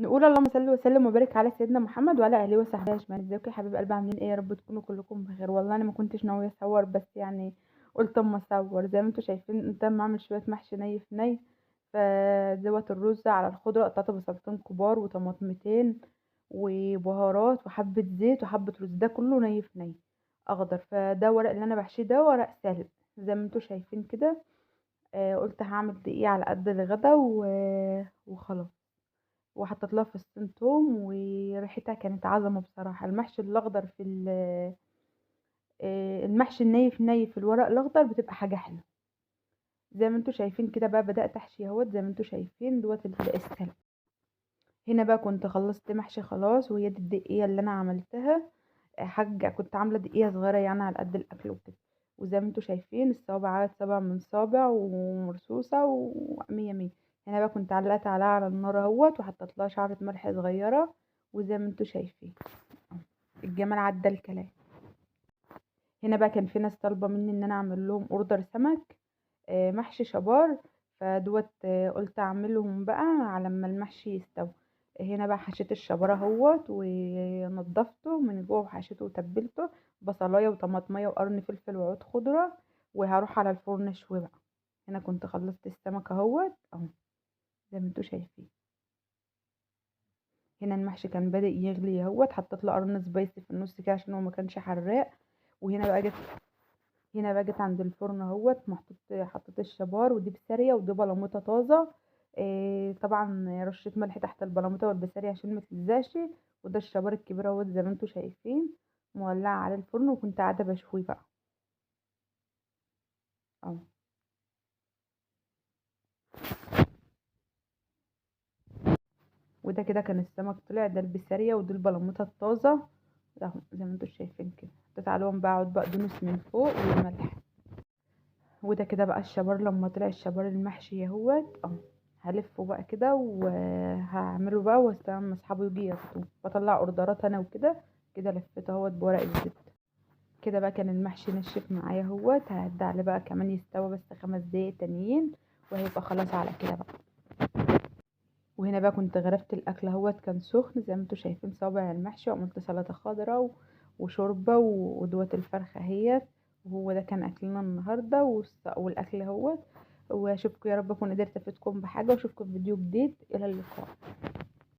نقول اللهم صل وسلم وبارك على سيدنا محمد وعلى اهله وصحبه اجمعين. ازيكم يا حبايب قلبي؟ عاملين ايه؟ يا رب تكونوا كلكم بخير. والله انا ما كنتش ناوية اصور، بس يعني قلت اما اصور. زي ما انتم شايفين قدام اعمل شوية محشي ني في ني، فدوت الرز على الخضرة، قطعت بصلتين كبار وطماطمتين وبهارات وحبه زيت وحبه رز، ده كله ني في ني اخضر. فده ورق اللي انا بحشيه، ده ورق سلق زي ما انتم شايفين كده. قلت هعمل دقيقة على قد الغدا وخلاص، وحطيت لها فصين توم وريحتها كانت عظمه بصراحة. المحشي الاخضر في المحشي الني في ني في الورق الاخضر بتبقى حاجة حلوة زي ما انتم شايفين كده. بقى بدات احشي اهوت زي ما انتم شايفين دوت السلق. هنا بقى كنت خلصت محشي خلاص، وهي دي الدقيقة اللي انا عملتها، حاجة كنت عامله دقيقة صغيرة يعني على قد الاكل وكده. وزي ما انتم شايفين الصوابع عدد 7 من صابع ومرصوصه ومية مية. هنا بقى كنت علقت عليها على النار اهوت، وحطيت لها شعره ملح صغيرة، وزي ما انتم شايفين الجمال عدى الكلام. هنا بقى كان في ناس طالبه مني ان انا اعمل لهم order سمك محشي شبار، فدوت قلت اعملهم بقى على ما المحشي يستوي. هنا بقى حشيت الشبار اهوت ونضفته من جوه وحشيته وتبلته بصلايه وطماطميه وقرن فلفل وعود خضرة، وهروح على الفرن اشوي بقى. هنا كنت خلصت السمك اهوت اهو زي ما انتوا شايفين. هنا المحشي كان بادئ يغلي اهوت، حطيت له قرن spicy في النص كده عشان هو ما كانش حراق. وهنا بقى جت هنا بقى جت عند الفرن اهوت، حطيت الشبار، ودي بسارية ودي بلاموطه طازة. طبعا رشيت ملح تحت البلاموطه والبسارية عشان ما تلزقش. وده الشبار الكبير اهوت زي ما انتوا شايفين مولعه على الفرن، وكنت قاعدة بشوية بقى اهو. وده كده كان السمك طلع، ده البسارية ودي البلاموطه الطازه اهو زي ما انتوا شايفين كده. حطيت عليهم بقى عود بقدونس من فوق وملح. وده كده بقى الشبار لما طلع الشبار المحشي اهوت اهو، هلفه بقى كده وهعمله بقى واستنى ما اصحابه يجي ياخدوه. بطلع اوردرات انا وكده كده. لفيته اهوت بورق الزبدة كده بقى. كان المحشي نشف معايا اهوت، هعدي عليه بقى كمان يستوى بس 5 دقايق تانيين وهيبقى خلاص على كده بقى. وهنا بقى كنت غرفت الاكل اهوت، كان سخن زي ما انتوا شايفين صابع المحشي، وعملت سلطة خضراء وشوربه ودوت الفرخه اهيت. وهو ده كان اكلنا النهارده والاكل اهوت. واشوفكم يا رب اكون قدرت افيدكم بحاجة، واشوفكم في فيديو جديد. الى اللقاء.